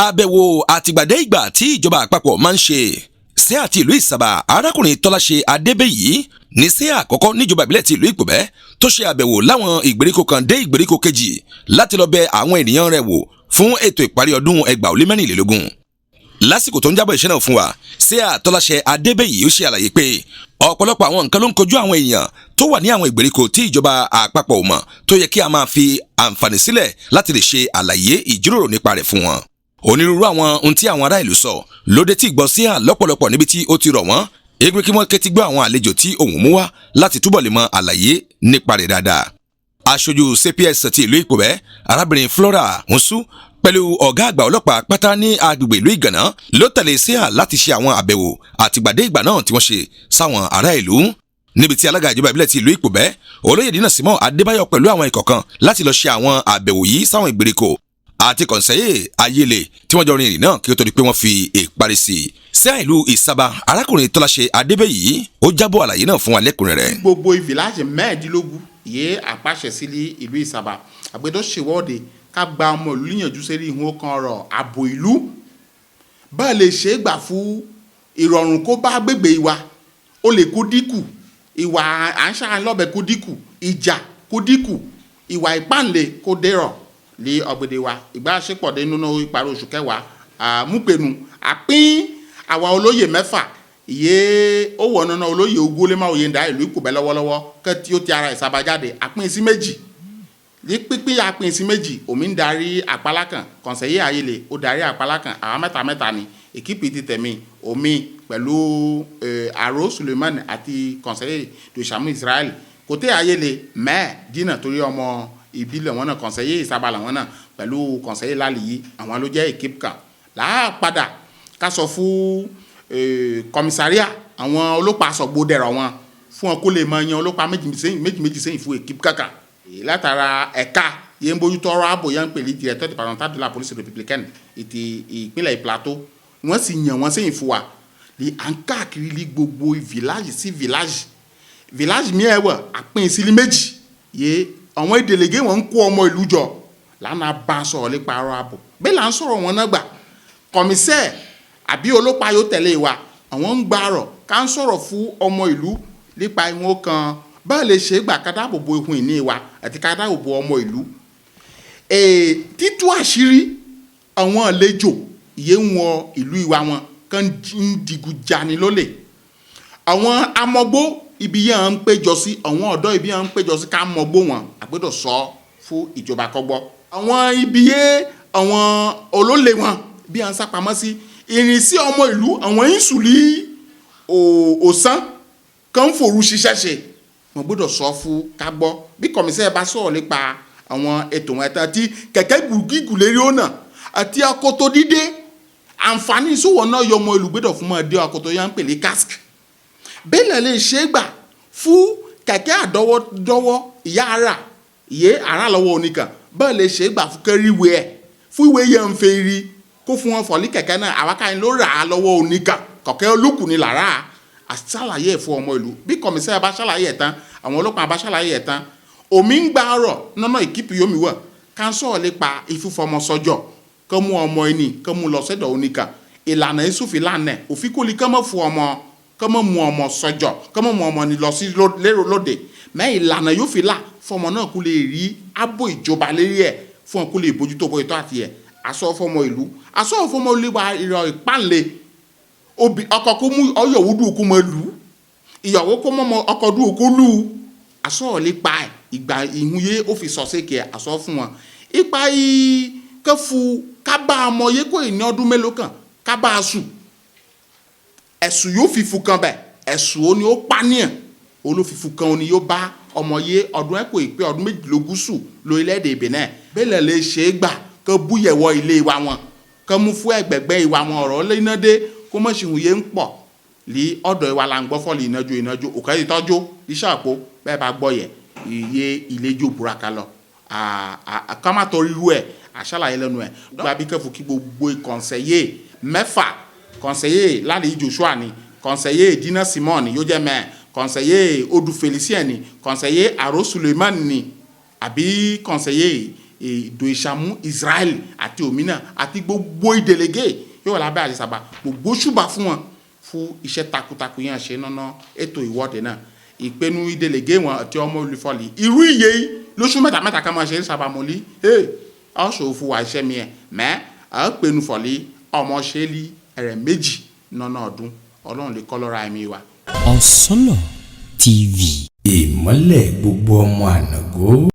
Àbẹ̀wò àtìgbàdé ìgbà tí ìjọba àpapọ̀ máa ń ṣe sí àti ìlú Ìsàbà, arákùnrin Tọ́láṣe Adébẹ̀yí ní sí àkọ́kọ́ níjọba ìbílẹ̀ ti ìlú Ìpòbẹ́ tó ṣe àbẹ̀wò láwọn ìgbèríko kan dé ìgbèríko kejì láti lọ bẹ àwọn ènìyàn rẹ̀ wò fún ètò ìparí ọdún 2024. Lásìkò tó ń jábọ̀ iṣẹ́ náà fún wa, sí àtọ́láṣe Adébẹ̀yí ó ṣe àlàyé pé ọ̀pọ̀lọpọ̀ àwọn nǹkan ló ń kojú àwọn èèyàn tó wà ní àwọn ìgbèríko tí ìjọba àpapọ̀ ò mọ̀, tó yẹ kí a máa fi àǹfààní sílẹ̀ láti lè ṣe àlàyé ìjíròrò nípa rẹ̀ fún wọn. Onírúurú àwọn ohun tí àwọn ará ìlú sọ lóde tí gbọ́ sí à lọ́pọ̀lọpọ̀, níbi tí ó ti rọ̀ wọ́n egbe kí wọ́n kétí gbọ́ àwọn àlejò tí òun mú wá láti túbọ̀ lè mọ àlàyé nípa rẹ̀ dáadáa. Aṣojú CPS ti ìlú Ìpòbẹ́, arábìnrin Flora Nsu, pẹ̀lú ọ̀gá àgbà ọlọ́pàá pátá ní agbègbè ìlú Ìgànná ló tẹ̀lé sí à láti ṣe àwọn àbẹ̀wò àtìgbàdé ìgbà náà tí wọ́n ṣe sáwọn ará ìlú, níbi tí alága ìjọba ìbílẹ̀ ti ìlú Ìpòbẹ́, olóyè Dínà Símọ́ Adébáyọ̀, pẹ̀lú àwọn ikọ̀ kan láti lọ ṣe àwọn àbẹ̀wò yìí sáwọn ìgbèríko, àti kọ̀ǹsẹ́yè Ayélè tí wọ́n jọ rin ìrìn náà kí ó tó di pé wọ́n fi ìparí sí i. Sí ìlú Ìsàbà, arákùnrin Tọ́láṣe Adébẹ̀yí ó jábọ̀ àlàyé náà fún wa lẹ́kùnrẹ́rẹ́. Gbogbo village 15 yé àpàṣẹ sí ìlú Ìsàbà àgbẹ̀dọ̀ ṣèwọ́de ká gba ọmọ ìlú níyànjú sẹ́rí ìhun kan ọ̀rọ̀ ààbò ìlú bẹ́ẹ̀ lè ṣe é gbà fún ìrọ̀rùn kó bá gbègbè wa, ó lè kó dínkù, ìwà à ń ṣàlọ́bẹ̀ kó dínkù, ìjà kó dínkù, ìwà ìpáǹle kó dérọ̀ lé ọ̀gbẹ̀dẹ̀ wa. Ìgbà ṣepọ̀dé nínú ìparí oṣù kẹwàá àmúpenu àpín àwa olóyè mẹ́fà ìyé ó wọ̀ nínú olóyè ogún lé máa òye ń da ìlú Ìkòbẹ́ lọ́wọ́lọ́wọ́ kẹ́ tí ó ti ara Ìsàbà jáde, àpín sí méjì ní pínpín, àpín sí méjì. Òmí ń darí àpálá kan, kọ̀ǹsẹ̀yé Ayélè ó darí àpálá kan, àwa mẹ́ta mẹ́ta ni èkìpì ti tẹ̀mí omi pẹ̀lú Àró Suleiman àti kọ̀ǹsẹ̀yé Dòṣàmú Israel kòtẹ́ Ayélè mẹ́ẹ̀ dínà torí ọmọ ìbílẹ̀ wọn náà, kọ̀ǹsẹ̀yé Ìsàbà làwọn náà pẹ̀lú kọ̀ǹsẹ̀yé Lálìyí, àwọn ló jẹ́ èkìpì kan làá padà ká sọ fún kọmisáríà àwọn ọlọ́pàá sọ̀gbọ́dẹ̀rọ̀ wọn fún wọn kó lè máa yan ọlọ́pàá méjì méjì sẹ́yìn fún èkìpì kankan látara ẹ̀ka yẹn ń bójútó ọ̀rọ̀ ààbò yẹn ń pè ní Directeur départemental de la police républicaine ìtì ìpínlẹ̀ Plateau. Wọ́n sì yàn wọ́n sẹ́yìn fún wa ní à ń káàkiri ní gbogbo village sí village. Village mi ẹ̀ wọ̀ àpín sílí méjì yé àwọn délégué wọn ń kó ọmọ ìlú jọ lánàá bá a sọ̀rọ̀ nípa ọ̀rọ̀ ààbò. Bẹ́ẹ̀ là ń sọ̀rọ̀ wọn náà gbà kọ̀mísẹ́ẹ̀ àbí ọlọ́pàá yóò tẹ̀lé wa, àwọn ń gbàrọ̀ ká ń sọ̀rọ̀ fún ọmọ ìlú nípa ìwọ̀n kan báà lè ṣe é gbà ká dáàbò bo ihun ìní wa àti ká dáàbò bo ọmọ ìlú. Títú àṣírí àwọn àlejò ìyé ń wọ ìlú ìwà wọn kàn ń digun jani lólè, àwọn amọ̀gbó ibi yẹn ń péjọ sí, àwọn ọ̀dọ́ ibi yẹn ń péjọ sí ká mọ̀gbó wọn, àgbẹ̀dọ̀ sọ fún ìjọba kọ́gbọ́ àwọn ibi yẹn, àwọn olólè wọn bí à ń sápamọ́ sí ìrìnsí ọmọ ìlú, àwọn ìsùlí òsán kan ń fòru ṣiṣẹ́ ṣe, wọn gbọ́dọ̀ sọ fún ká gbọ́. Bí kọ̀mísẹ́ bá sọ̀rọ̀ nípa àwọn ètò wọn ẹ̀tàn àti kẹ̀kẹ́ gígùn lérí ọ̀nà àti akoto dídé, àǹfààní ìṣòwò náà yọ ọmọ ìlú gbọ́dọ̀ fún ọmọdé akoto yẹn ń pè ní casque, bẹ́ẹ̀ lè ṣe é gbà fún kẹ̀kẹ́ àdọ́wọ́dọ́wọ́ ìyá ara ìyé ara lọ́wọ́ oníkan, bẹ́ẹ̀ lè ṣe é gbà fún kẹ́ríwé ẹ̀ fún ìwé yẹn ń fẹ́ rí kó fún wọn fọ̀lí kẹ̀kẹ́ náà, àwákàyìn ló rà á lọ́wọ́ oníkan, kọ̀kẹ́ olókùn ni làrá àṣàlàyé ẹ̀ fún ọmọ ìlú. Bí kọ̀mísẹ́ bá ṣàlàyé ẹ̀ tán, àwọn ọlọ́pàá bá ṣàlàyé ẹ̀ tán, omi ń gba ọ̀rọ̀ nọ́nà ìkípi yomi wọ̀ ká ń sọ̀rọ̀ nípa ìfúnfọmọsọjọ́ kó mú ọmọ ẹni kó mú lọ sẹ́dọ̀ oníkan, ìlànà ìsúfin lànà òfin kò lè kó mọ̀ fún ọmọ, kó mọ̀ mú ọmọ sọjọ́, kó mọ̀ mú ọmọ ni lọ sí lérò lóde mẹ́ ìlànà yóò fi là fọmọ náà kó lè rí abo ìjọba lérí ẹ̀ fún ọ kó lè bójútó bóyá tó àti ẹ̀ asọ fọmọ ìlú, asọ fọmọ ìlú wa ìrọ̀ ìpànlẹ̀ obì ọkọ kó mú ọyọ̀wó dùn kó mọ lù ìyàwó kó mọ ọkọ dùn kó lù asọ lè pa ẹ̀ ìgbà ìhun yé ó fi sọ sékè asọ fún wọn ipa yìí kẹfu kábà ọmọ yé kó ìní ọdún mélòó kan kábà sùn ẹ̀sùn yóò fi fún kan bẹ̀ ẹ̀sùn ó ní ó pànìyàn olófìfún kan ó ní yóò bá ọmọ yé ọdún ẹ̀kọ́ ìpè ọdún 22 sùn lórílẹ̀‐èdè Benin, bẹ́ẹ̀ lè ṣe é gbà kó búyẹ̀wọ̀ ilé wa wọn kó mú fún ẹgbẹ̀gbẹ́ ìwà wọn ọ̀rọ̀ lẹ́nàdé kó mọ̀ sí ìhùn yé ń pọ̀ lí ọ̀dọ̀ ìwà là ń gbọ́ fọ́ọ̀lì ìnájú ìnájú òkè ìtọ́jú iṣẹ́ àpò bẹ́ẹ̀ bá gbọ́ yẹ iye ìlẹ́jọ́ buraka lọ ká má torí irú ẹ̀ àṣàlàyé lẹ́nu ẹ̀ gba bí kẹfù kí gbogbo kọ̀ǹsẹ̀yé mẹ́fà, kọ̀ǹsẹ̀yé Lálẹ́ Joshua ni, kọ̀ǹsẹ̀yé Dina Simon ni yóò jẹ́ mẹ́ẹ̀, kọ̀ǹsẹ̀yé Odu Felicien ni, kọ̀ǹsẹ̀yé Aro Suleiman ni, àbí kọ̀ǹsẹ̀yé Ìdò Ìṣàmú Israel àti òmìnira àti gbogbo ìdèlégé yóò wà lábẹ́ àṣẹ Ìsàbà, gbogbo ṣùbà fún wọn fún iṣẹ́ takuntakun yẹn ṣe nánà ètò ìwọ́de náà. Ìpinnu ìdèlégé wọn àti ọmọ olùfọlì irú iye yìí lóṣù mẹ́ta mẹ́ta ká máa ṣe ń sábà mọ́lí ee ọ̀ṣọ́ fún wa iṣẹ́ mi ẹ̀ mẹ́ ẹ̀ pinnu fọ̀lì ọmọ ṣe lí ẹ̀rẹ̀ méjì nánà ọdún. Ọlọ́run lè kọ́ lọ́ra ẹ̀mí wa. Ọ̀sánlọ̀ TV. Ìmọ́lẹ̀ gbogbo ọmọ ànàgó.